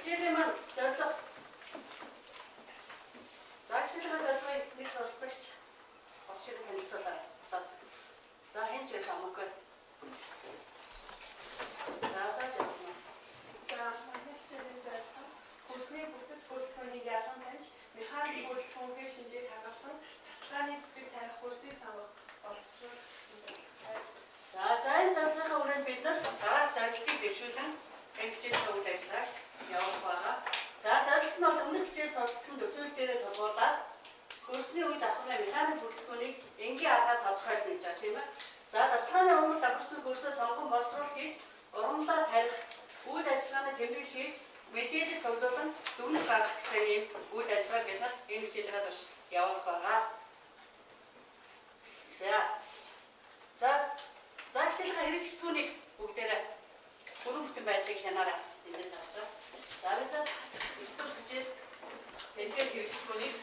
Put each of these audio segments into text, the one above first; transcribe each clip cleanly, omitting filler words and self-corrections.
Хичээлийн маань зорилго. За, хичээлийн зорилгыг нэг суралцагч бас шиг танилцуулаа. Босоод. За, хэн ч байсан хамаагүй. За, зааж явах. За, манай хичээлийн зорилго нь хөрсний бүтэц бүрэлдэхүүнийг ялан таньж, механик бүрэлдэхүүнтэй шинжийг хагалсан, тасалгааны цэцэг тавих, хөрсийг сонгох боловсруулах гэсэн зорилготой. За, за, энэ зорилгын хүрээнд бид нар дараа зорилтыг дэвшүүлэн энэ хичээлийн үйл ажиллагааг явуулах байгаа. За, зорилт нь бол өмнөх хичээл судалсан төсөөл дээрээ тулгуурлаад хөрсний үе давхаргын механик бүрэлдэхүүнийг энгийн аргаар тодорхойлно гэж байна, тийм ээ. За, дасгалгааны ургамал давхарсан хөрсөө сонгон боловсруулах хийж, ургамлаа тарих, үйл ажиллагааны тэмдэглэл хийж, мэдээлэл цуглуулан дүгнэлт гаргах гэсэн ийм үйл ажиллагааг бид нар энэ хичээлээ турш явуулах байгаа. За. За, за, хичээлийн хэрэглэгдэхүүнийг бүгдээрээ бүрэн бүтэн байдлыг хянаарай. Эндээс авч байгаа. За, бид нар 9 дугаар хичээл тэмдэглэл хэрэглэгдэхүүнийг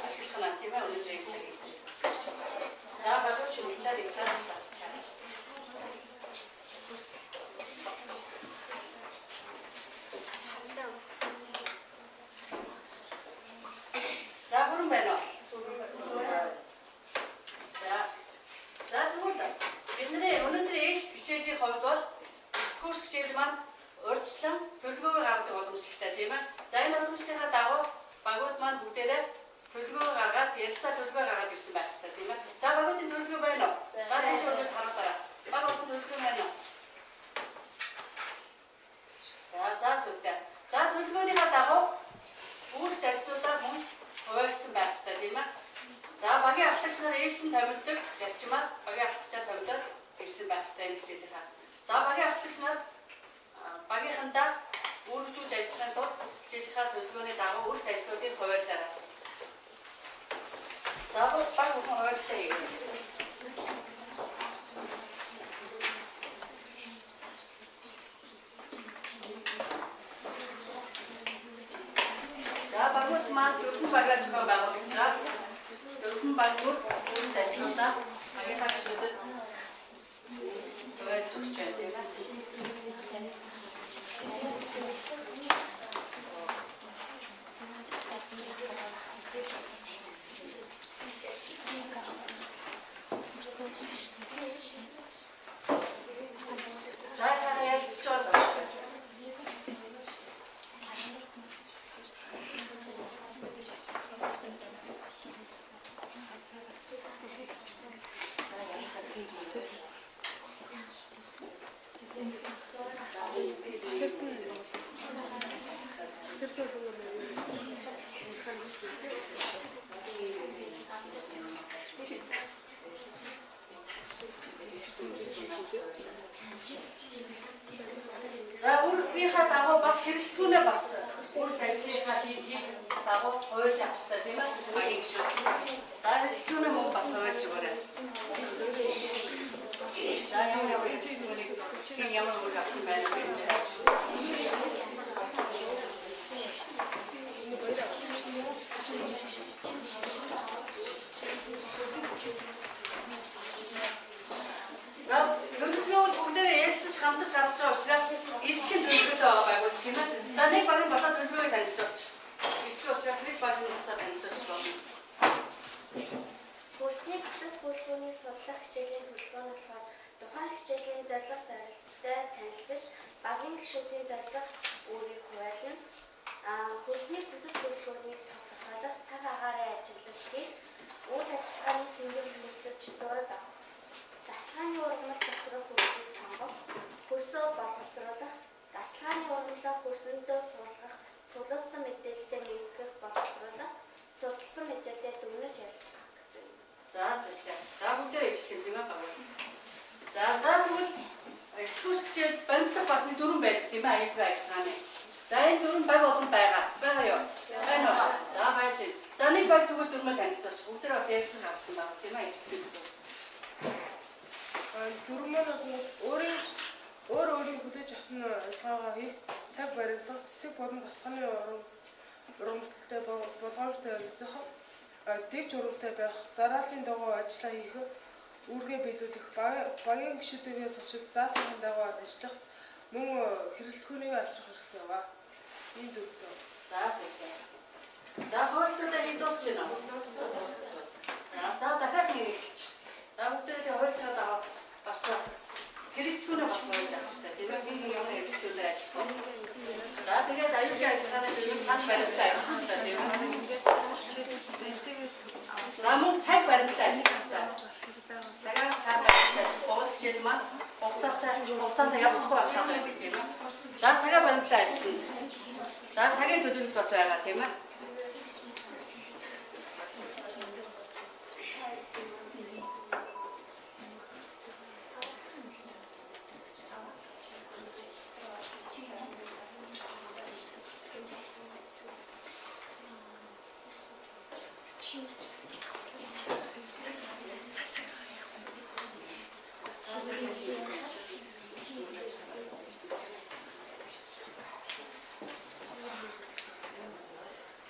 ашиглах нь, тийм ээ, өнөөдөр энэ цагийг хичээл. За, багууч өмнөдөр экран татчихаа. За, бүрэн байна уу? За. За, тэгвэл бидний өнөөдөр ээлжит хичээлийн хувьд бол экскурс хичээл маань урьдчилан төлөвлөгөө гаргадаг боломжтой, тийм ээ. За, энэ боломжлынхаа дагуу багууд маань бүгдээрээ төлөвлөгөө гаргаад, ярилцаа төлөвлөгөө гаргаад ирсэн байх хэрэгтэй, тийм ээ. За, багуудын төлөвлөгөө байна уу? За, тийш өргөд харуулаарай. Баг болгон төлөвлөгөө байна уу? За, за, зүйтэй. За, төлөвлөгөөнийхаа дагуу үүрэгт ажлуудаа мөн хуваарласан байх хэрэгтэй, тийм ээ. За, багийн ахлагч нар ээлжин томилдог зарчмаар багийн ахлагчаа томилоод ирсэн байх хэрэгтэй энэ хичээлийнхаа. За, багийн ахлагч нар багийнхандаа үргэлжлүүлж ажиллахын тулд хичээлийнхаа төлөвлөгөөний дагуу үүрэгт ажлуудыг хуваарлаарай. За, баг бүхэн хуваарлтаа хийгээе. За, багууд маань дөрвөн багаар зохион байгуулж байгаа. Дөрвөн баг бүр үүрэгт ажлуудаа багийнхаа гишүүдэд хуваарлж өгч байна, тийм ээ. За, сайхан ярилцж байгаа. За, үүргийнхаа дагуу бас хэрэглэгдэхүүнээ бас үүрэг ажлынхаа хийдгийг дагуу хуваарлаж авах хэрэгтэй, тийм ээ, багийн гишүүд. За, хэрэглэгдэхүүнээ мөн бас хуваарлаж өгөөрэй. За, ямар ямар хэрэглэгдэхүүнийг хэн ямар үүрэг авсан байна вэ? За, төлөвлөгөө нь бүгдээрээ ярилцаж хамтарч гаргаж байгаа учраас ижлэхэн төлөвлөгөөтэй байгаа байгуул, тийм ээ. За, нэг багийн босоо төлөвлөгөөг танилцуулж. Ижлэх учраас нэг багийн босоо танилцуулж болно. Хөрсний бүтэц бүрэлдэхүүнийг судлах хичээлийн төлөвлөгөө нь болохоор тухайн хичээлийн зорилго зорилттой танилцаж, багийн гишүүдийн зорилго үүргийг хуваарлана. Хөрсний бүтэц бүрэлдэхүүнийг тодорхойлох, цаг агаарын ажиглал хийх, үйл ажиллагааны тэмдэглэл хөтлөж зураг авах, дасгалгааны ургамал доторх хөрсийг сонгох, хөрсөө боловсруулах, дасгалгааны ургамлаа хөрсөндөө суулгах, цуглуулсан мэдээлэлээ нэгтгэх, боловсруулах, судалсан мэдээлэлээ дүгнэж ярилцах гэсэн юм. За, зүйтэй. За, бүгдээрээ ижлэх юм, тийм ээ, багууд. За, за, тэгвэл экскурс хичээл баримтлах бас нэг дүрэм байдаг, тийм ээ, аюулгүй ажиллагааны. За, энэ дүрэм баг болгонд байгаа. Байгаа юу? Байна уу? За, байж байна. За, нэг баг тэгвэл дүрмээ танилцуулж. Бүгдээрээ бас ярилцаж авсан байна, тийм ээ, ижлэх гэсэн. Дүрэм маань бол өөрийн өөр өөрийн хүлээж авсан ажиллагаагаа хийх, цаг баримтлах, цэцэг болон дасгалгааны урамталтай болгоомжтой ярилцах, дэгч урамтай байх, дарааллын дагуу ажиллаа хийх, үүргээ биелүүлэх, багийн гишүүдийн сурчид заасан дагуу ажиллах, мөн хэрэглэгдэхүүнийг авчрах хэрэгтэй байгаа. Ийм дүнтэй. За зөв. За хуйлтуудаа хэд дуусч байна вэ? За дахиад нэг эхэлчих. За бүгдээрээ хуйлтгаа дагав бас хэрэгтгүүнээ бас хувааж авах хэрэгтэй. Тийм ээ, хин юм хэрэгтгүүлээ ажиллах. За тэгээд аюулгүй ажиллагааны төлөв санал баримтлал ажиллах хэрэгтэй, тийм ээ. За мөн цаг баримтлал ажиллах хэрэгтэй. Цагаан цаг баримтлал ажиллах бол хичээл маань хугацаатай хугацаанд явахгүй байх гэдэг, тийм ээ. За цагаа баримтлал ажиллана. За цагийн төлөвлөлт бас байгаа, тийм ээ.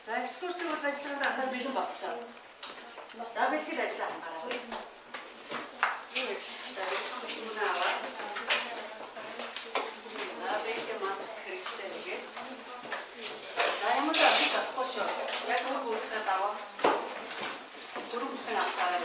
За экскурсийг бол ажиллагаанд анхаар бэлэн болцсон. За бэлтгэл ажиллаа хамаараа. Юу их юм аваад. За бэлтгэл маск хэрэгтэй нэгэ. За юм уу авч авахгүй шүү. Яг үр бүрийнхээ дагуу дөрөв бүхэн авч гараа.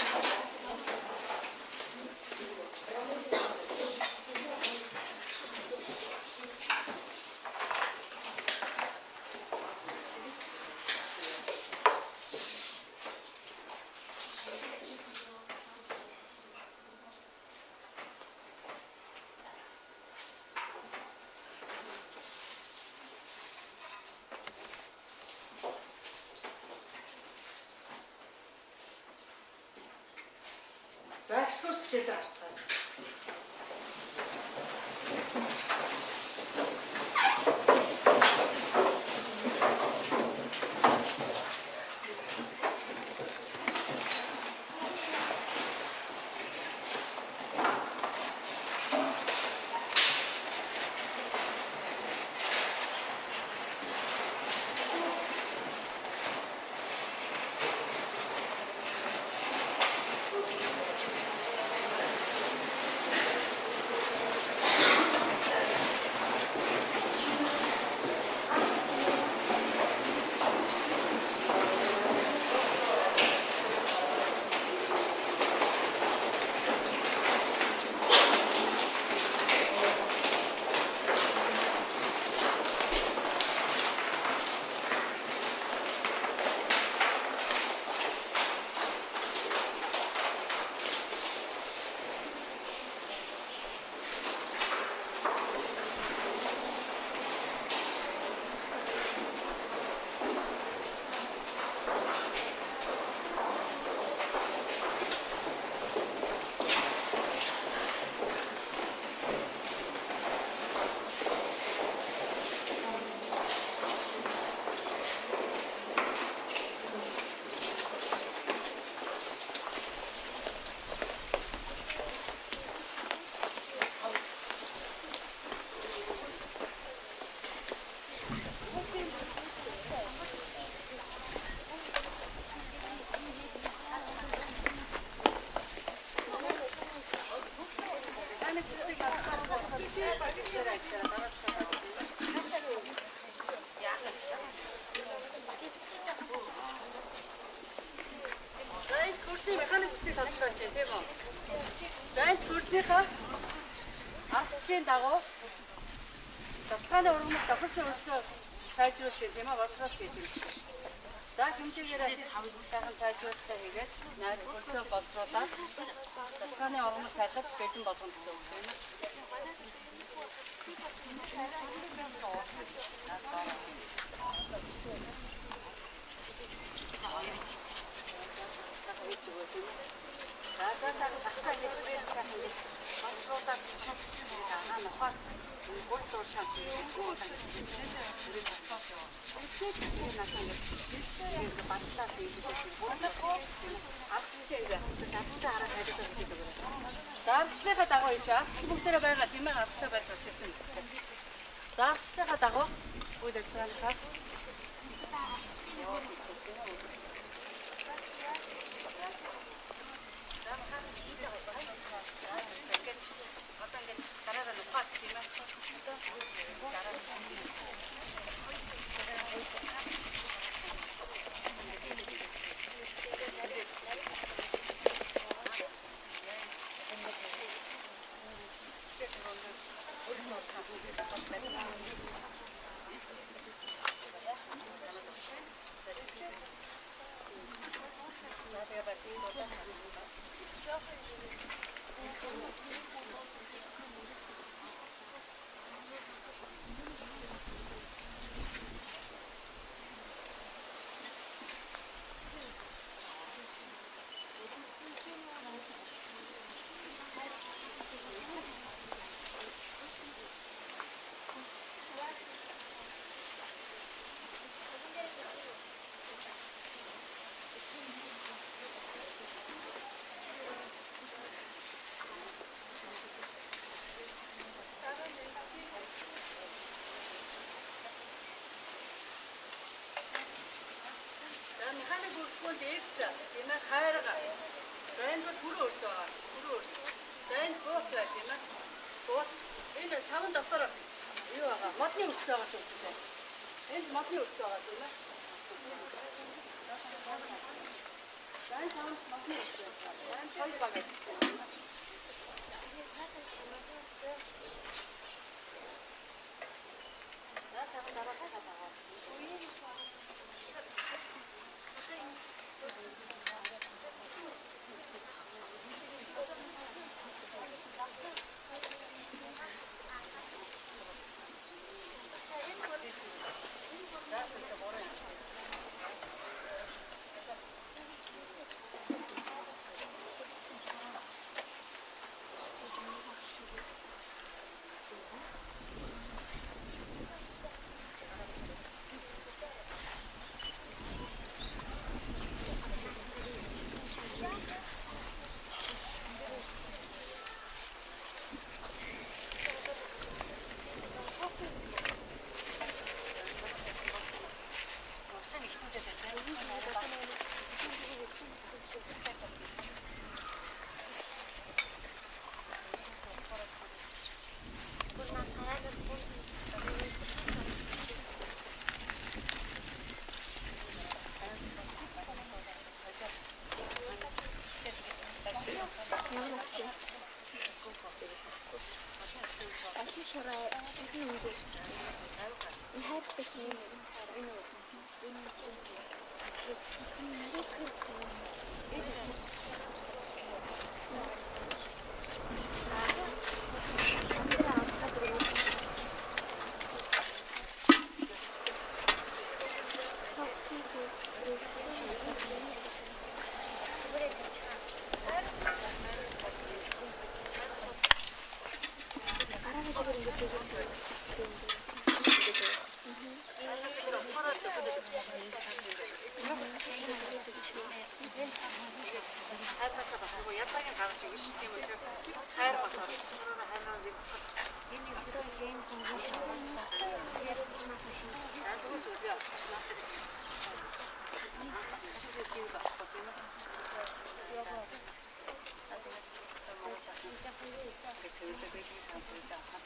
За экскурс хичээлээр харцгаая. За энэ курсын механик хүчийг тодорхойлж байна, тийм үү? За энэ курсынхаа аргачлалын дагуу тасгааны ургамал тохирсон өрсөө сайжруулж байна, тийм үү? Боловсруулах гэж байна шүү дээ. За хэмжээгээр сайхан сайжруулалтаа хийгээд найр өрсөө боловсруулаад тасгааны ургамал тавихад бэлэн болгоно гэсэн үг, тийм үү? Хийж өгөө, тийм үү? За за сайхан тахцаа зэрэг сайхан ингэ боловсруулаад аа нухаа гол дууршаа чи баслаа аргачлал байх хэрэгтэй. Аргачлалаа хараад хайдаг гэдэг үг. За аргачлалынхаа дагуу иш аргачлал бүгдээрээ байгаа, тийм ээ, аргачлал барьж гарч ирсэн үстэй. За аргачлалынхаа дагуу үйл ажиллагааныхаа ингээд одоо ингээд дараараа нухаад, тийм ээ. Дараа. тийм ээ, хайрга. За энд бол хүрэн хөрс байгаа. Хүрэн хөрс. За энд бууц байна, тийм ээ. Бууц. Энэ савн дотор юу байгаа? Модны хөрс байгаа шүү дээ. Энд модны хөрс байгаа, тийм ээ. За энэ савнд модны хөрс байгаа. За энэ хоёр баг ажиллаж байна. За савн дараа хайгаа байгаа. За тэгээд гурван юм. Усан ихтүүдээ байна. Алин шороо энэ үгүй. Энэ хайртай чинь энэ Хайргаасаа бас нөгөө ялгааг нь гаргаж өгнө шүү. Тийм учраас хайр бас орж. Хайргаа нэг За зүгээр зүгээр би авчихлаа. Бас зүгээр тийм байхгүй, тийм ээ. Монгол сайхан. Ингээд цэвэрлэг бэлгийн сан цэвэрлэг авах.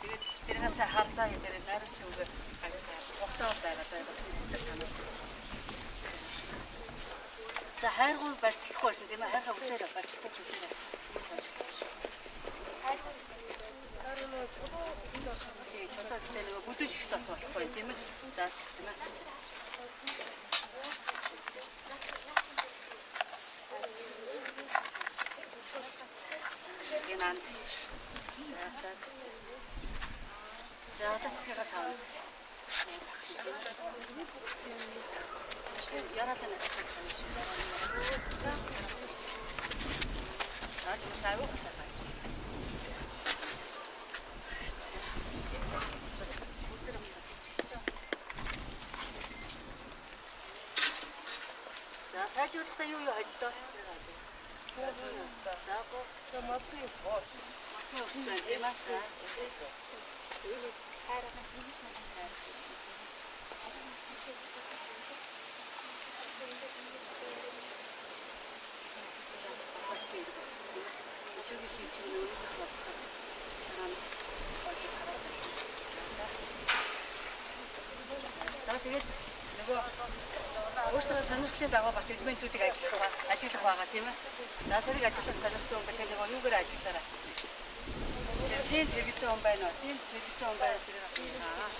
Тэгээд тэрнээс харсаа тэр найруулсан үгээр аягүй сайн хугацаа бол байгаа. За багш нь санаа. За хайргуу барьцлахгүй байсан, тийм ээ. Хайргаа үзээрэй, барьцлах үзээрэй. Тийм, чодоо гэдэг нөгөө бүдүүн шигт бат болохгүй, тийм ээ. За тийм ээ. Энэ За за за. За одоо цэцгээс авна. Яраалаа надад юм шиг. За тийм аюу хасаа гарч. За сайжруулахдаа юу юу холилоо? За бууц Модны бууц. модны ус байна, тийм ээ. Өчигдөр хийж байгаа өөрийнхөө бодох шарaan болж гараад байна. За тэгээд нөгөө өөрсдөө сонирхлын дагуу бас элементүүдийг ажиллах байгаа, тийм ээ. За тэрийг ажиллах сонирхсан хүн тэгэхээр нөгөө юугаар ажиллаарай. Тэр тийм сэргэлзэн хүн байна уу? Тийм сэргэлзэн хүн байна тэрийг аа.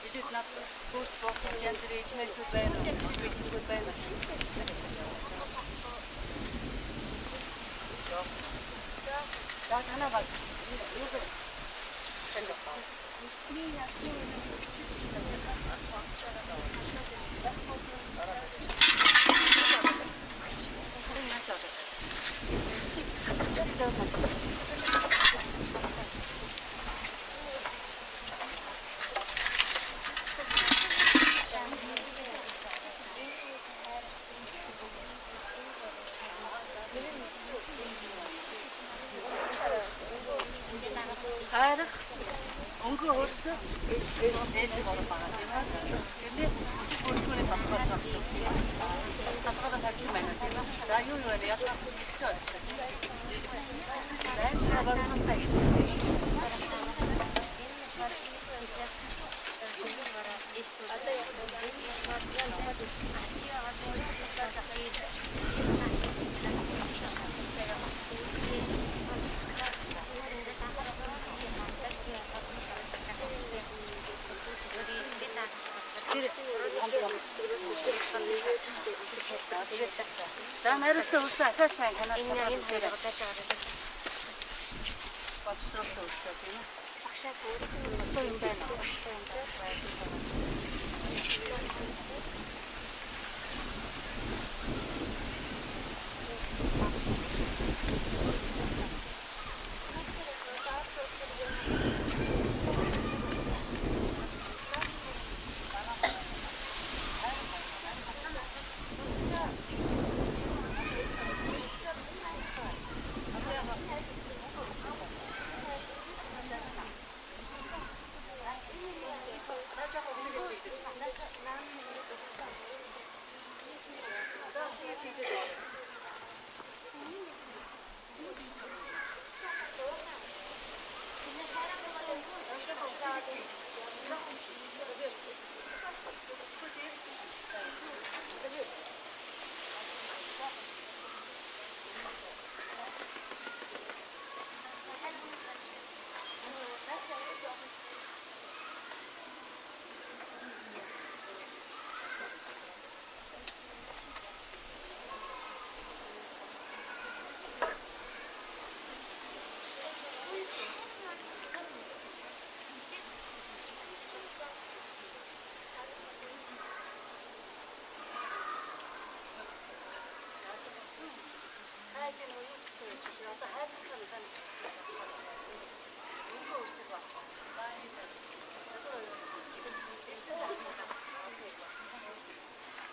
Идэд над курс буусан янз бүрийн элементүүд байна уу? Шиг бэлтгэл байна уу? За танаа баг юугаар танд байна. Миний ясны өмнө бичиг Харин нааш одоо. За нааш. Хайрах, өнгө хөрс, эс гол байгаа, тийм ээ. Тэрний бүрдгүүний тодорхойлж байгаа гэсэн. Барьсан байна тийм ээ. За юу юу вэ? Ялгаа мэдчихэж байна. За энэ боловсруулалтаа гэж. За нариусан үсээ ахаа сайн канал шалгаад үзээрэй. Боловсруулсан үсээ тийм ээ. Одоо юм байна уу?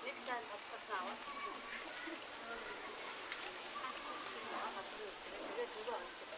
Нэг сайн тодорхойлсон аваад тэгээд зүгөө авчих.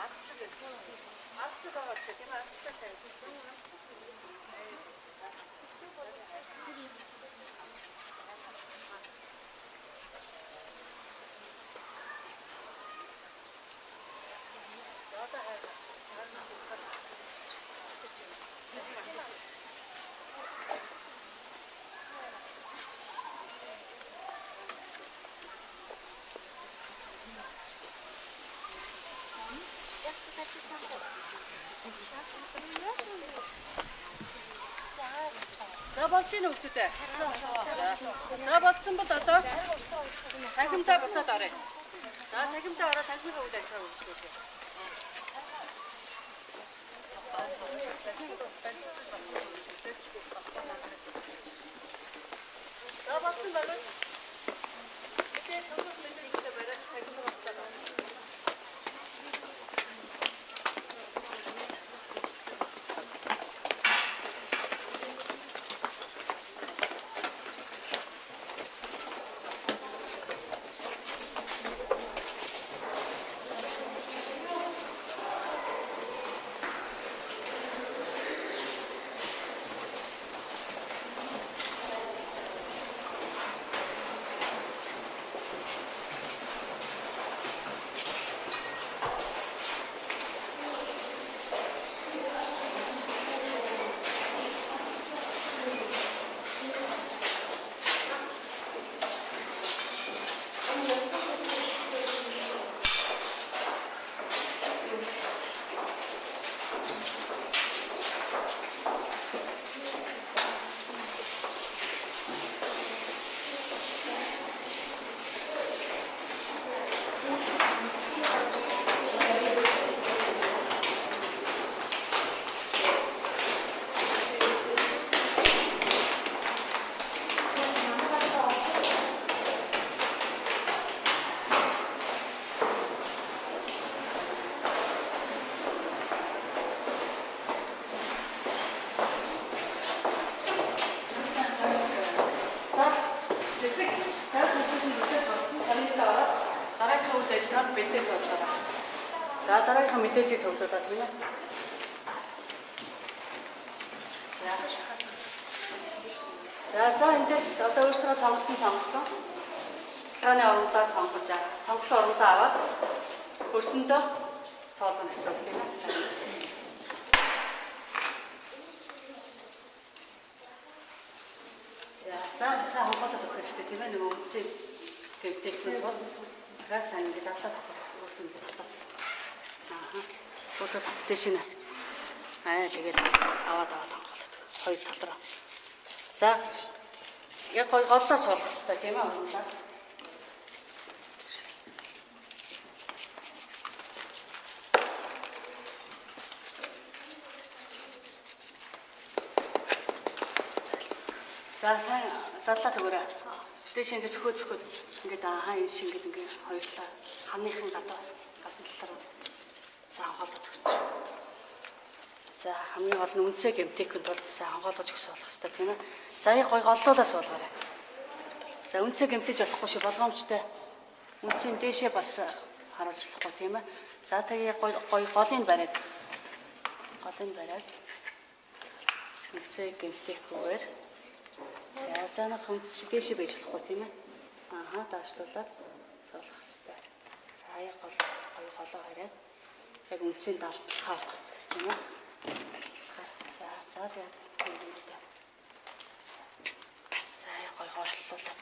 Агслаг гэсэн. Агслаг байгаа гэсэн тийм ээ агслаг сайн. Одоо хайр. За болж байна хүүхдүүдээ. За болцсон бол одоо танхимдаа буцаад оръё. За танхимдаа ороод танхимын үйл ажиллагаа үргэлжлүүлье. За болцсон байна. Тэгээ цогцос мэдээлэлтэй бариад танхимдаа буцаад оръё. Цуглуулаад бэлдээ сууж байгаа. За дараагийнхаа мэдээллийг цуглуулаад тийм ээ. За. За за эндээс одоо өөрсдөө сонгосон сонгосон. Цэцгааны ургамлаа сонгож сонгосон ургамлаа аваад хөрсөндөө соолгоно гэсэн үг тийм ээ. За за сайн хамгаалаад өгөх хэрэгтэй тийм ээ нөгөө үндсийг гэмтэхний тулд дахиад сайн ингэ задлаад өөрсөнд ингэ татаад. Аа. Өөрсөө татдээ шинэ. Аа тэгээд аваад аваад хамгаалаад хоёр тал руу. За яг гой голлоо суулгах хэрэгтэй тийм ээ ургамлаа. За сайн задлаад өгөөрэй. Дээш ингэ сөхөө сөхөө ингээд аа энэ шиг ингээд ингээ хоёр талаа ханыхын гадаа гадна талаар за хамгаалаад өгч. За хамгийн гол нь үнсээ гэмтэхийн тулд сайн хамгаалаж өгсөн болох хэрэгтэй тийм ээ. За яг гой голлуулаа суулгаарай. За үнсээ гэмтэж болохгүй шүү болгоомжтой. Үнсийн дээшээ бас харуулж болохгүй тийм ээ. За тэгээ гой гой голыг бариад голыг бариад үнсээ гэмтэхгүйгээр за за нэг хүнс дээшээ байж болохгүй тийм ээ. Ааха даашлуулад суулгах хэрэгтэй. За яг гол гой голоо хараад яг үндсийн далдлахаар тийм ээ. Далдлахаар. За за тэгээд юм. За яг гой голлуулаад.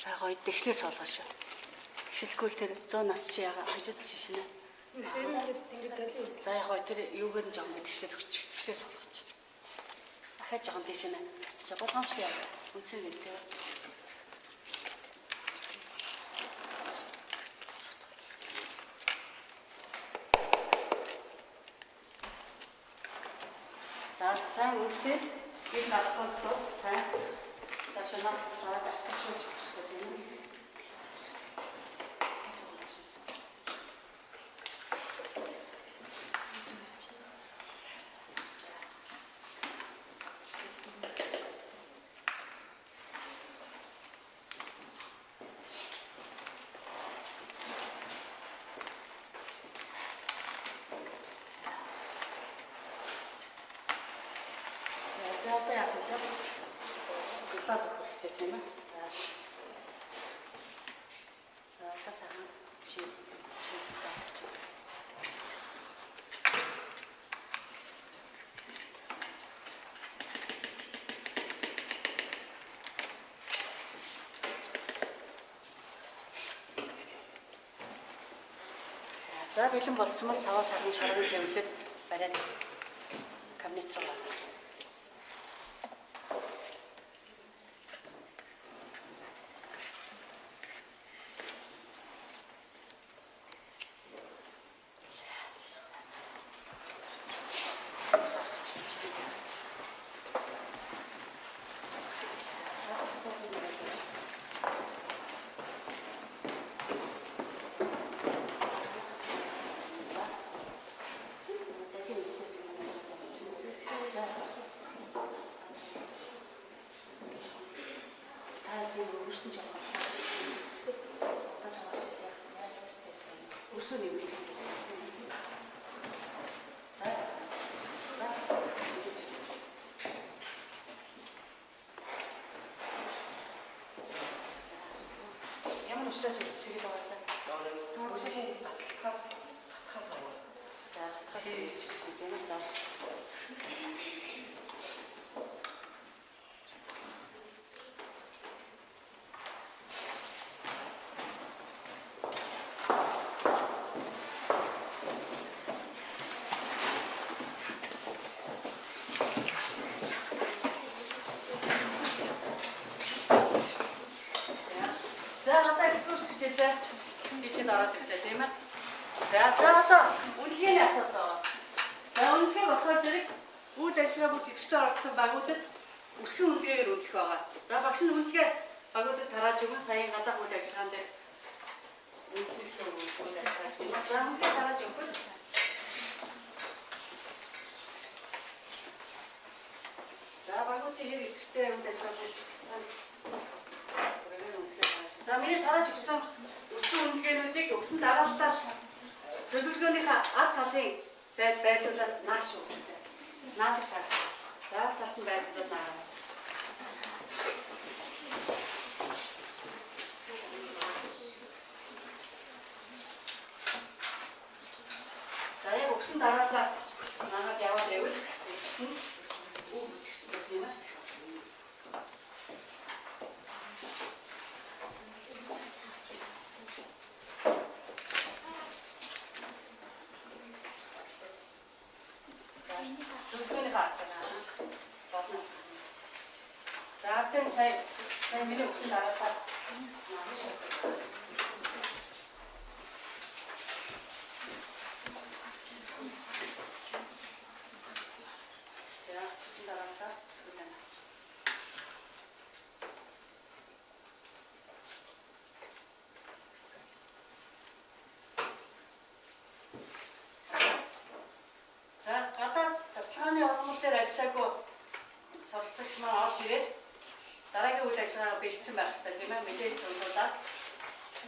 За гой дэгшээ суулгах шүү. Тэгшилгүй л тэр 100 нас чи яга хажууд л шишинэ. За яг гой тэр юугаар нь жоон ингэ тэгшлээд өгч тэгшлээ суулгач. Дахиад жоон дээш нэ. Чи болгоомжтой яа. Үндсэн гэнтэй. За сайн үндсэн ил гарахгүй тул сайн дашаа дараад авташуулж өгөх хэрэгтэй тийм үү? За одоо яах вэ? Буцаад өгөх хэрэгтэй тийм ээ. За. За одоо сайхан чи чи тааж. За за бэлэн болцсон бол саваа сайхан шарган зэвлээд бариад кабинет руу гарна. Та тийм өрсөн ч явах. Одоо таваач яаж өстэйс юм. Өрсөө нэмэх гэсэн. За. За. Ямар учраас үлдсэйг байгаа лээ. Өрсийн баталтахаас батхаас аваад. За, хатгаас илж гисэн тийм ээ. За. За, одоо экскурс хичээлээ хичээл ороод ирлээ тийм ээ. За, за одоо үнэлгээний асуудал байгаа. За, үнэлгээ болохоор зэрэг үйл ажиллагаа бүр идэвхтэй оролцсон багуудад өсгөн үнэлгээгээр үнэлэх байгаа. За, багш нь үнэлгээ багуудад тарааж өгөн саяын гадаах үйл ажиллагаан дээр үнэлсэн үйл ажиллагаа юм. За, үнэлгээ тарааж өгвөл За багуудын хэр идэвхтэй үйл ажиллагаа хийсэн. За миний тарааж өгсөн өссөн үнэлгээнүүдийг өгсөн дарааллаар төлөвлөгөөнийхөө ард талын зайд байрлуулад нааш өгдөг. Наадаг цаас. За ард талд нь байрлуулад наа. За яг өгсөн дараалал наагаад яваад байвал эцэст нь үг бүтгсэн гэх юм аа. Төлөвлөгөөнийхөө ард талд болно. За тэр сая миний өгсөн дараалал нааш. За өгсөн дараалал сүүлээ наач. За гадаад тасалгааны ургамал дээр ажиллаагүй суралцагч маань орж ирээд дараагийн үйл ажиллагаагаа бэлдсэн байх хэрэгтэй тийм ээ, мэдээлэл цуглуулад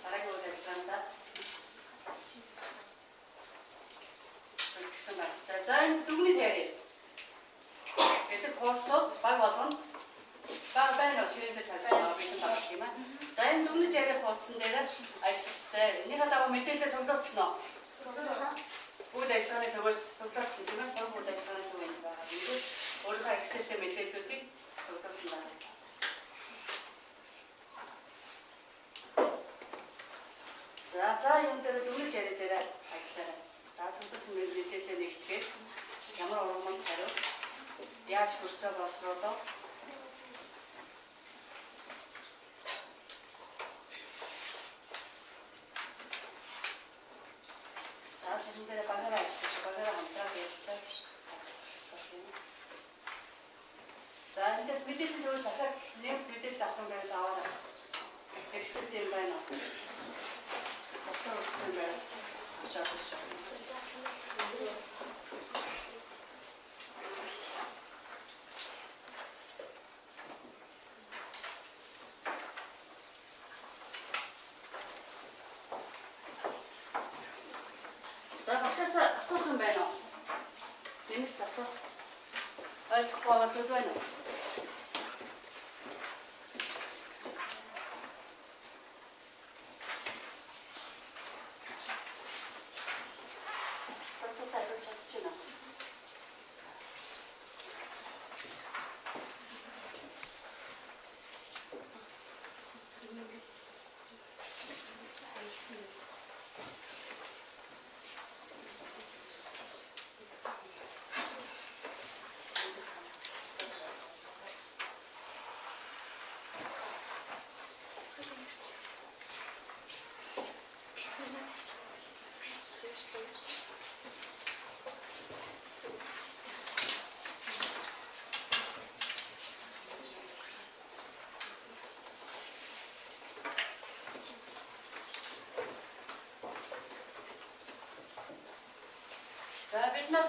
дараагийн үйл ажиллагаанд бэлдсэн байх хэрэгтэй. За энэ дүгнэж ярив. Гэдэг хуудсууд баг болгонд баг байна уу, ширээн дээр тавьсан байгаа бидэн баг тийм ээ. За энэ дүгнэж ярих хуудсан дээр ажиллах хэрэгтэй. Энийхээ дагуу мэдээлэл цуглуулсан уу? Үйл ажиллагааны төвөөс цуглуулсан тийм ээ, сург үйл ажиллагааны төв энд байгаа. Эндээс өөрийнхөө Excel-тэй мэдээллүүдийг цуглуулсан байна. За юм дээр дүгнэж яриа дээр ажиллаарай. За цуглуулсан мэдээлэлээ нэгтгээд ямар ургамал хариу яаж хөрсөө боловсруулав? За тэрэн дээр багаараа ажиллаж, багаараа хамтраад ярилцаа ажилласан юм. За эндээс мэдээлэл төвөөс ахаад нэмэлт мэдээлэл авах юм байвал аваарай. Хэрэгцээтэй юм байна уу? Доктор утсан байвал авч авах шүү. За багшаас асуух юм байна уу? Нэмэлт асуух. Ойлгохгүй байгаа зүйл байна уу? Асуултаа хариулж чадчих байна уу? За бид нар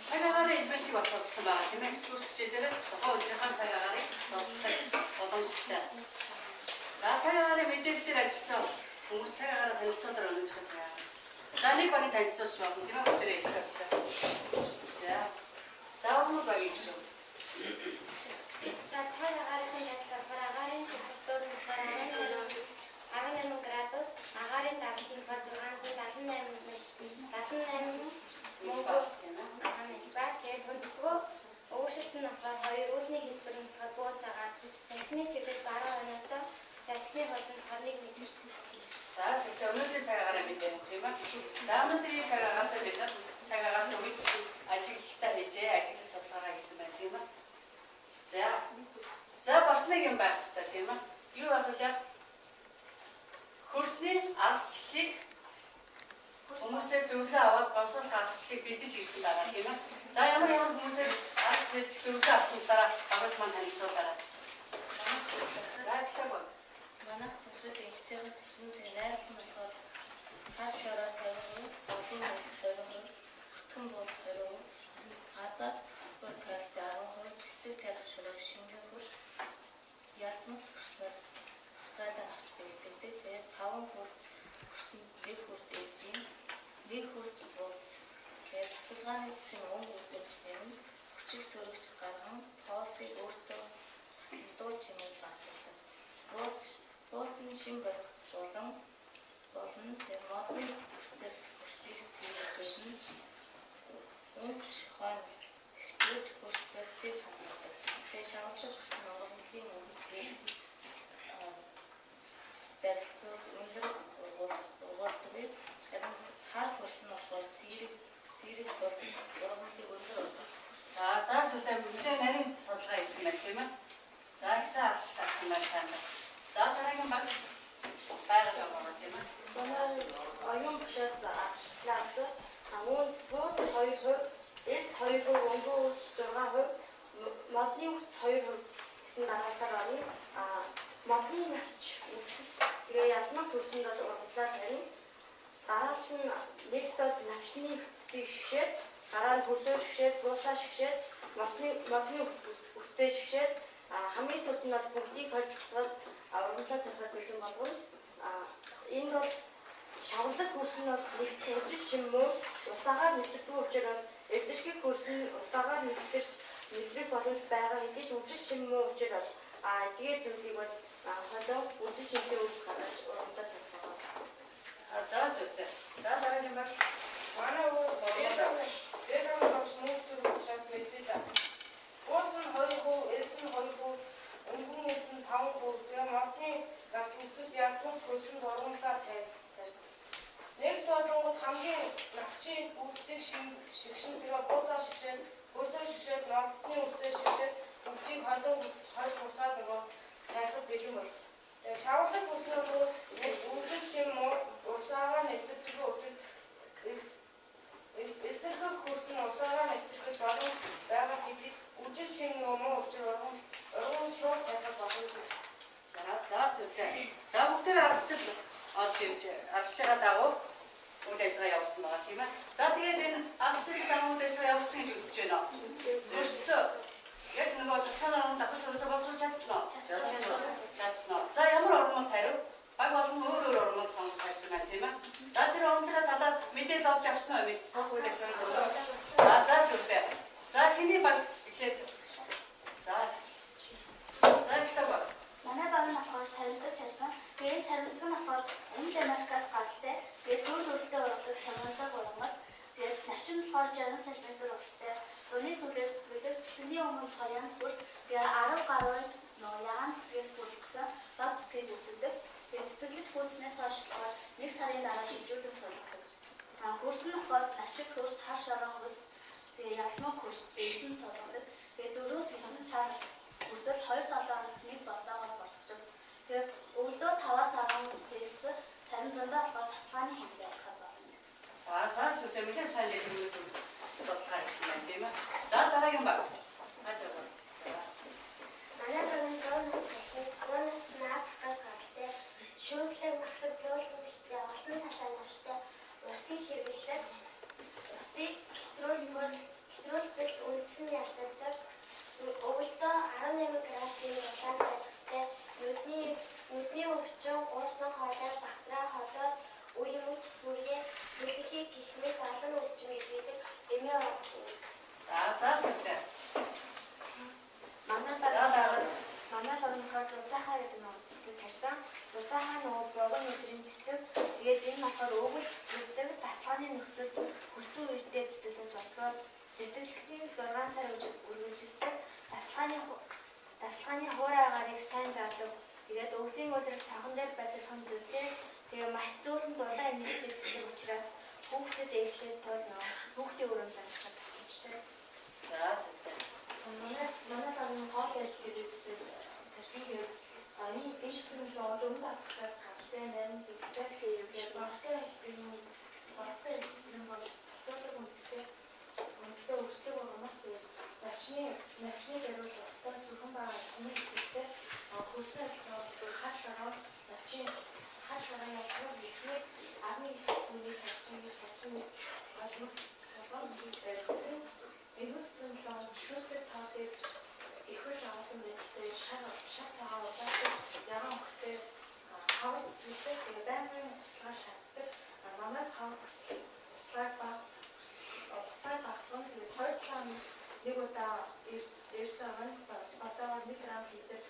цаг агаарын элементийг бас судалсан байгаа тийм ээ. Экскурс хичээлээр тухайн өдрийнхөө цаг агаарыг судлах боломжтой. За цаг агаарын мэдээлэл дээр ажилласан хүмүүс цаг агаараа танилцуулаар өнөөдрийн цаг агаар. За нэг багийн танилцуулж болно тийм ээ. Бүгдээрээ ажиллах учраас. За ургамал багийн гишүүн. За цаг агаарын байдал болохоор агаарын температур нь болохоор 18 градус, агаарын даралт нь болохоор 678 мөнгө мэлбар. Тэгээд хөдөлгөөн уушилт нь болохоор 2, үүлний хэлбэр нь болохоор буу цагаан, салхины чиглэл баруун хойноос салхины хол нь болохоор 1 метр. За зөвхөн өнөөдрийн цаг агаараа мэдээ тийм ээ. За өнөөдрийн цаг агаартай бид нар цаг агаарын үед ажиглалтаа хийжээ, ажиглал судалгаагаа хийсэн байна тийм ээ. За бас нэг юм байх хэрэгтэй тийм ээ. Юу байх вэ? Хөрсний аргачлалыг хүмүүсээс зөвлөгөө аваад боловсруулах аргачлалыг бэлдэж ирсэн байгаа тийм ээ. За ямар ямар хүмүүсээс аргачлал бэлдэх зөвлөгөө авсан талаараа багууд маань танилцуулаарай. За гэхлээр баг. Манайх цэвэрлэл эмэгтэйгээс эхнэрээ найруулсан болохоор хар шороо 50%, олон нас 20%, өтгөн бууз 20%, азад Фосфор, кальци 10%, цэцэг тарих шороо, шингэн хөрс, ялзмаг хөрснөөс Австралийн авч бэлтгэдэг. Тэгээд 5 хурц хөрсөнд 1 хурц эзэн, 1 хурц бууз. Тэгээд тасалгааны цэцгийн өнгө үүдэлж нэмнэ. Хүчил төрөгч гарган тоосыг өөртөө татан дуу чимээг багасгадаг. Бууз нь шим барих болон болно. Тэгээд модны хүртэл хөрсийг сэргийлнэ. Үнс хойно хөвчөөж хөрс зөрчийг хамгаалдаг. Тэгээд шаварлаг хөрс нь ургамлын үндсийг барилцуур өндөр ургуулдаг. Харин хар хөрс нь болохоор сэрэг бол ургамлыг өндөр ургуулдаг. За за зүгтээ нэлээд нарийн судалгаа хийсэн байна тийм ээ. За ихсэн аргачлал авсан байна та нар. За дараагийн баг байгаль байгаа тийм ээ. Манай оюун багшаас аргачлал авсан. Мөн бууд 2%, эс 2%, өнгөн ус 6%, модны үрц 2% гэсэн дараалалаар орно. Модны навч үтс тэгээ ялмаг төрсөнд бол ургамлаар тарина. Дараалал нь нэг дод навчны үрцгийг шигшээд, дараа нь хөрсөө шигшээд, бууцаа шигшээд, модны үрцээ шигшээд, хамгийн сүүлд нь бол бүгдийг хольж хутгаад ургамлаар тарихад бэлэн болгоно. Энэ бол шавлаг хөрс нь бол нэг үржил шим муу усаагаар нэвтэрдэг учраас эзэрхий хөрс нь усаагаар нэвтрэх боломж байгаа хэдий ч үржил шим муу учраас эдгээр зүйлийг бол холон үржил шимтэй үрс гаргаж ургамлаар тарих байгаа. За зүйтэй. За дараагийн баг Манай өвөө Дээд багш мөнх төр багшаас мэдээлэл авсан. Бууз нь 2%, эс нь 2%, өнгөн эс нь 5%, тэгээ модны навч үтс ялзмаг хөрсөнд ургамлаар тарьсан. Нэгт болонгод хамгийн навчийн үрцгийг шигшин тэгээ бууцаа шигшээд, хөрсөө шигшээд, модны үрцээ шигшээд бүгдийг холон хольж хутгаад нөгөө тарихад бэлэн болсон. Тэгээ шавлаг хөрснөө нэг үржил шим урсаагаа нэвтэрдэг учраас эсэргэг хөрс нь усаагаа нэвтрэхэд боломж байгаа хэдий үжил шим муу учир ургам шууд тарихад боломжгүй. За за зүйтэй. За бүгдээр аргачлал олж ирж аргачлалынхаа дагуу үйл ажиллагаа явуулсан байгаа тийм ээ. За тэгээд энэ аргачлалын дагуу үйл ажиллагаа явуулсан гэж үзэж байна уу? Хөрсөө яг нөгөө тасгааны ургамал давхар хөрсөө боловсруулах чадсан уу? Чадсан уу? За ямар ургамал тарив? Баг олон өөр өөр ургамал сонгож тарьсан байна тийм ээ. За тэр ургамлын талаар мэдээлэл олж авсан уу? Мэдсэн үйл ажиллагааны дагуу. За за зүйтэй. За хэний баг эхлээд за за эхлэв. Манай баг нь болохоор саримсаг тарьсан. Тэгээд саримсаг нь болохоор Өмнөд Америкаас гаралтай. Тэгээд зүүн төрөлтэй ургадаг сагнадаг ургамал. Тэгээд навчин болохоор 60 см урттай. Зуны сүлээр цэцгэлдэг. Цэцэгний өмнө болохоор янз бүр. Тэгээд 10 гаруй нөгөө ягаан цэцгээс бүрдсэн баг цэцгийг үүсгэдэг. Тэгээд цэцэглэж гүйцснээс хойш болохоор 1 сарын дараа шилжүүлэн суулгадаг. Хөрс нь болохоор навчит хөрс, хар шорон хөрс, тэгээд ялзмаг хөрс, элсэн цугладаг. Тэгээд 4-9 сар хүртэл 2-7 хоногт нэг болоогоор болдог. Тэгээд өглөө 5-аас 10 цээс харин зундаа болохоор тасалгааны хямд байлгахад болно. За за зүйтэй нэлээд сайн дэлгэрэнгүй судалгаа хийсэн байна тийм ээ. За дараагийн баг. Хайр баг. Манай баг нь 100 нас гарсан. 100 нас нь Африкаас гаралтай. Шүүслэг, махлаг, зөөлхөн гişтэй, олон салаа навштай, усыг хэрэглэдэг. Усыг хэтрүүлбэл үндсэн ялзардаг. Өвөлдөө 18 градусын улаан байх ёстой. Нүдний өвчин, уурсан хоолой, бактерийн хоолой, үе мөч, сүргээ, мэлхий гэх мэт олон өвчин илгээдэг эмийн ургамал. За за зүйтэй. Манай За байгаль. Манай баг нь болохоор зузаахаа гэдэг нэг цэцэг тарьсан. Зузаахаа нөгөө богино өдрийн цэцэг. Тэгээд энэ болохоор өвөл цэцэгдэг тасалгааны нөхцөлд хөрсөн үертэй цэцэглэж болдгоор цэцэглэхийн 6 сар үргэлжилдэг. Тасалгааны хуурай агаарын сайн даадаг. Тэгээд өвлийн улирал цонхон дээр байрлах нь зүйтэй. Тэгээд маш зөөлөн дулаан энергитэй цэцэг учраас хүүхдэд ээлтэй тул нөгөө хүүхдийн өрөөнд байрлахад боломжтой. За зүйтэй. Манай баг нь хоол ажил гэдэг цэцэг тарьсан. Тэгээд энэ шүтэн нь одоо Өмнөд Африкаас гаралтай 8 зүйлтэй. Тэгээд борцоо хэлбэр нь бол зоодог үндэстэй өрсдөг ургамал. Тэгээд навчны даруул уртаа зөвхөн ба алхмын идэвхтэй хөрсөн ажиллагаа бол хар шороо навчийн хар шороо ялгаж эзний 11 хацны тарьсан гэж бодсон нэг солгон барьсан. Энэхүү цэцэн нь болсон байдалтай шар шар цагаан улаан ягаан өнгөтэй хавар цэцгэлтэй тэгээ байнгын туслахаар шаарддаг. Намаас хавар туслахаар баг туслахаар багсан. Тэгээд 2 7 нэг удаа ирж байгаа нь одоогоор 1 грамм литр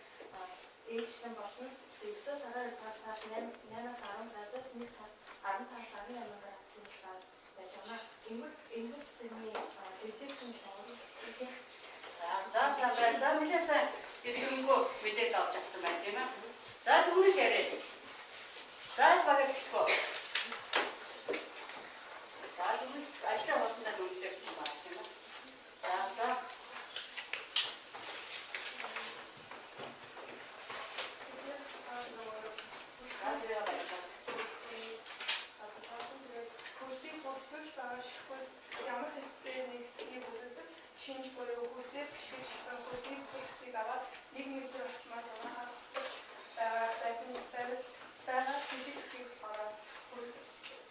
ээжлэн болно. Тэгээд 9 сараар 2 сар 8-аас 10 градус 1 сар 15-18 градусын талаар байж байгаа. Эмгэг цэцэгний дэвтэрчин болохоор За сайн байна. За нэлээд сайн дэлгэрэнгүй мэдээлэл авч авсан байна тийм ээ. За дүгнэж яриа. За аль багаас эхлэх вэ? За дүгнэлт ажлаа хурцлаа дүгнэлт гэсэн байна тийм ээ. За за. За тэрэ баярлалаа. Хөрсийг бүрдүүлж байгаа ширхүүд ямар хэлбэрээр нэгдсэнийг үздэг шинж буюу хөрсээр гიშгэж авсан хөрсний бүхэл хэсгийг аваад 1 м орчмоор зураагаар хөтөж байгаа байсан байвал байгаа жижиг хэсгийг болохоор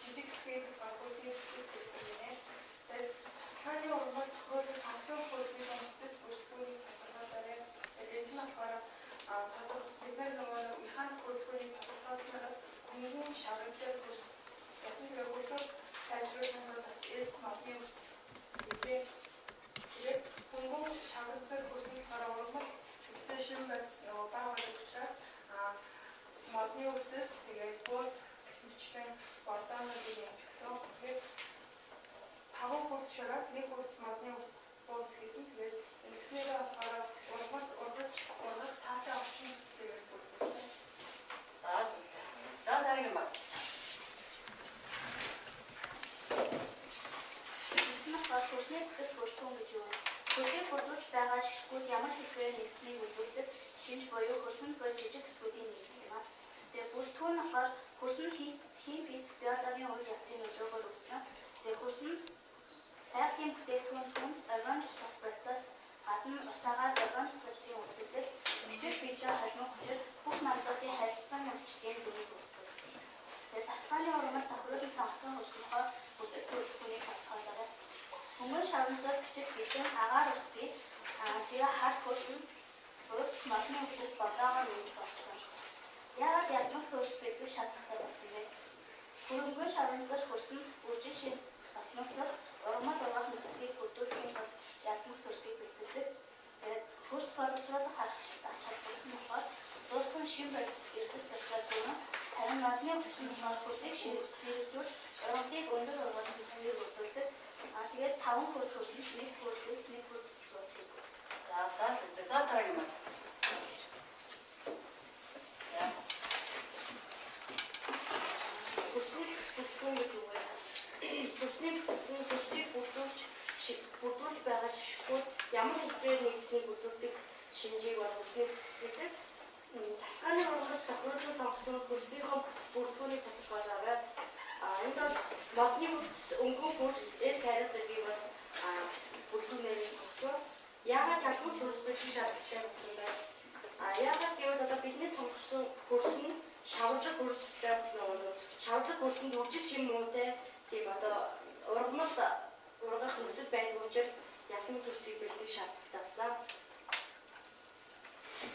жижиг хэсгийг болохоор хөрсний бүтэц гэдэг гинэ. Тэгээд тасалгааны ургамал тохиолдол сонгосон хөрсний бүтэц бүрэлдэхүүнийг тодорхойлоорой. Тэгээд энэ нь болохоор бид нар нөгөө механик бүрэлдэхүүнийг тодорхойлоход хөнгөн шавнтай хөрс гэсэн тэгээ хөрсөөр сайжруулах нь бас элс модны үрс гэдэг. Тэгээд хөнгөн шавнацар хөрс нь болохоор ургамал гэхдээ шин бодис нөгөө бага байдаг учраас модны үрдэс тэгээд бууз гэх мэтчлэн бордоонуудыг ямжигласан. Тэгэхээр 5 хурц шараад 1 хурц модны үрс бууз хийсэн. Тэгээд ингэснээрээ болохоор ургамал ургаж ургах таатай орчин нөхцөлийг бүрдүүлсэн. За зүйтэй. За дараагийн баг. Эхнийх бол хөрсний бүтэц бүрэлдэхүүн гэж юу вэ? Хөрсийг бүрдүүлж байгаа ширхгүүд ямар хэлбэрээр нэгдсэнийг үзүүлдэг шинж буюу хөрсөнд буй жижиг хэсгүүдийн нэгдэл юм а. Тэгээ бүрэлдэхүүн нь болохоор хөрсөн хим физик биологийн үйл явцын нөлөөгөөр үүссэн. Тэгээ хөрсөн байгалийн бүтээгдэхүүн түнд органик тус процесс гадна ус агаар органик бодисын үлдэгдэл, бичил биелээ холимог хүчээр бүх манлуудын харилцан үйлчлэгийн дүрийг үүсгэдэг. Тэгээ тасалгааны ургамал тохируулан сонгосон хөрснөхөө бүтэц бүрэлдэхүүнийг тодорхойлоорой. Хөнгөн шавназар бичил биелэн агаар ус бий. Тэгээ хар хөрсөн урагц модны үсэс бордоогоор нэмж болох юм. Яагаад ялмаг хөрс бэлгэх шаардлагатай болсон бэ? Хөрөнгөн шавназар хөрсөн үржил шин дотноцох ургамал ургах нөхцөлийг бүрдүүлэхийн тулд ялзмаг төрсийг бэлтгэдэг. Тэгээд хөрс боловсруулах арга ач холбогдол нь болохоор дууцсан шин бодис эрдэс тогтоод бүрэн харин модны үсэг нь болохоор хөрсийг ширхэгжүүлж ургамлыг өндөр ургах нөхцөлийг бүрдүүлдэг. Тэгээд 5 хөрс хөрсөнд 1 хөрсөөс 1 хөрс дууцдаг. За за зүйтэй. За дараагийн баг. За. Хөрсний бүрэлдэхүүн гэж юу вэ? Хөрсний бүтэц нь хөрсийг бүрдүүлж байгаа ширхгүүд ямар хэлбэрээр нэгдсэнийг үзүүлдэг шинжийг бол хөрсний бүтэц гэдэг. Тасалгааны ургамал тохируулан сонгосон хөрснийхөө бүтэц бүрэлдэхүүнийг тодорхойлоорой. Энд бол модны бүтэц, өнгөн хөрс, эл тариа зэргийг бол бүрэлдэхүүнээр сонгосон. Яагаад ялмаг хөрс бэлтгэх шаардлагатай болсон бэ? Яагаад гэвэл одоо бидний сонгосон хөрс нь шавжих хөрс учраас нөгөө шавжих хөрсөнд үржил шим муутай тийм одоо ургамал ургах нөхцөл байдаг учраас ялмаг хөрсийг бэлтгэх шаардлагатай болсон.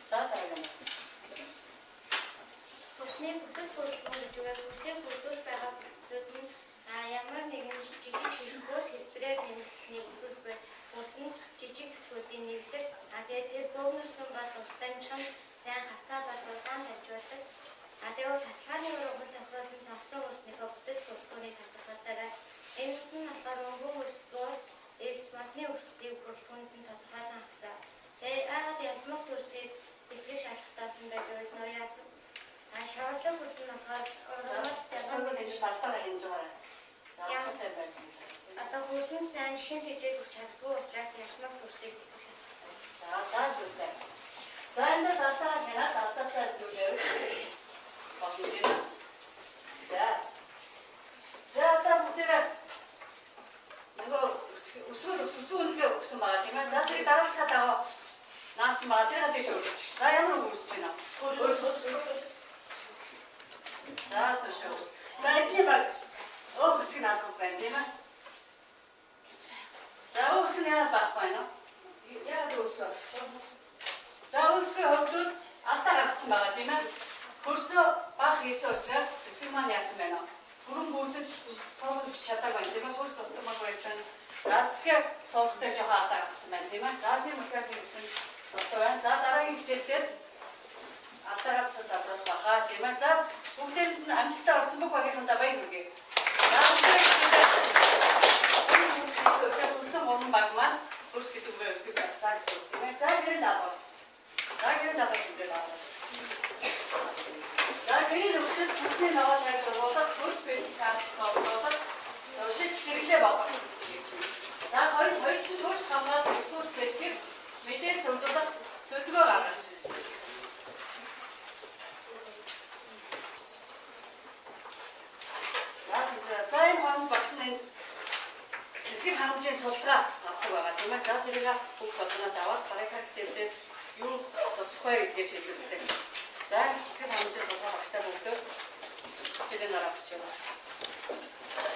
За дараагийн баг. Хөрсний бүтэц бүрэлдэхүүн гэж юу вэ? Хөрсийг бүрдүүлж байгаа бүтцүүд нь ямар нэгэн жижиг ширхгүүд хэлбэрээр нэмэгдсэнийг үзүүлж буй хөрс нь жижиг хэсгүүдийн нэгдэл тэгээд тэр бөөгнөрсөн бол ус дамжих нь сайн хавтгай бол удаан дамжуулдаг. Тэгээд тасалгааны ургамал тохируулан сонгосон хөрснийхөө бүтэц бүрэлдэхүүнийг тодорхойлоорой. Энд нь болохоор өнгөн хөрс, бууз, элс, модны үрцгийг бүрэлдэхүүнд нь тодорхойлон авсан. Тэгээд яагаад ялзмаг төрсийг бэлтгэх шаардлагатай болсон бэ гэвэл нөө яаз шаварлаг хөрс нь болохоор За ургамал энэ салтаараа хянаж байгаарай. За зүйтэй байж хянаж байгаа. Одоо хөрсөн сайн шин хижээг өгч чаддгүй учраас ялзмаг төрсийг бэлтгэх шаардлагатай болсон. За за зүйтэй. За эндээс алдаагаа хянаад алдаасаа зүйлээ болно тийм ээ. За. За одоо бүгдээрээ нөгөө өсгөл өссөн үнэлгээ өгсөн байгаа тийм ээ. За тэрийг дараалахаа дагуу наасан байгаа. Тэр тийш өргөж. За ямар үг үүсэж байна вэ? Өргөс. За зөвшөө. За эхний баг. Өө өсгөн наадах байна тийм ээ. За өө өсгөн яагаад байхгүй байна вэ? Яагаад өсөө? За гарсан байгаа, тийм ээ. Хөрсөө бага хийсэн учраас цэцэг маань яасан байна вэ? Бүрэн гүйцэд суулгаж өгч чадаагүй байна, тийм ээ. Хөрс дутмаг байсан. За, цэцгээ суулгахтай жоохон алдаа гарсан байна, тийм ээ. За, тийм учраас нэг өсөн дутуу байна. За, дараагийн хичээлдээ алдаагаа засаж залруулах байхаа, тийм ээ. За, бүгдээрэнд нь амжилттай орсон бүх багийнхандаа баяр хүргэе. За, бүгдээрээ хичээлээ учраас үндсэн гурван баг маань хөрс гэдэг үгээ өгдөг чадсан гэсэн үг, тийм ээ. За, гэрээ даалгав. За, гэрээ даалгав гэдэг даалгав. За, гэрээ нөхцөл хөрсний ногоо тавьж ургуулах, хөрс бэлтгэх тааш тоолох, туршиж хэрэглээ болгох. За, хоёр хоёр хөрс хамгаалах, ресурс бэлтгэх, мэдээлэл цуглуулах, төлөвлөгөө гаргах. За, энэ хооронд багш нь энэ сэтгэл хангамжийн судалгаа авдаг байгаа, тийм ээ. За, тэрийг бүх бодноос аваад дараагийнхаа хичээлдээ юу тусах вэ гэдгээ шийдвэрлэдэг. За, сэтгэл хангамжийн судалгаа багштай бүгдөө хичээлийн дараа бичиж байна.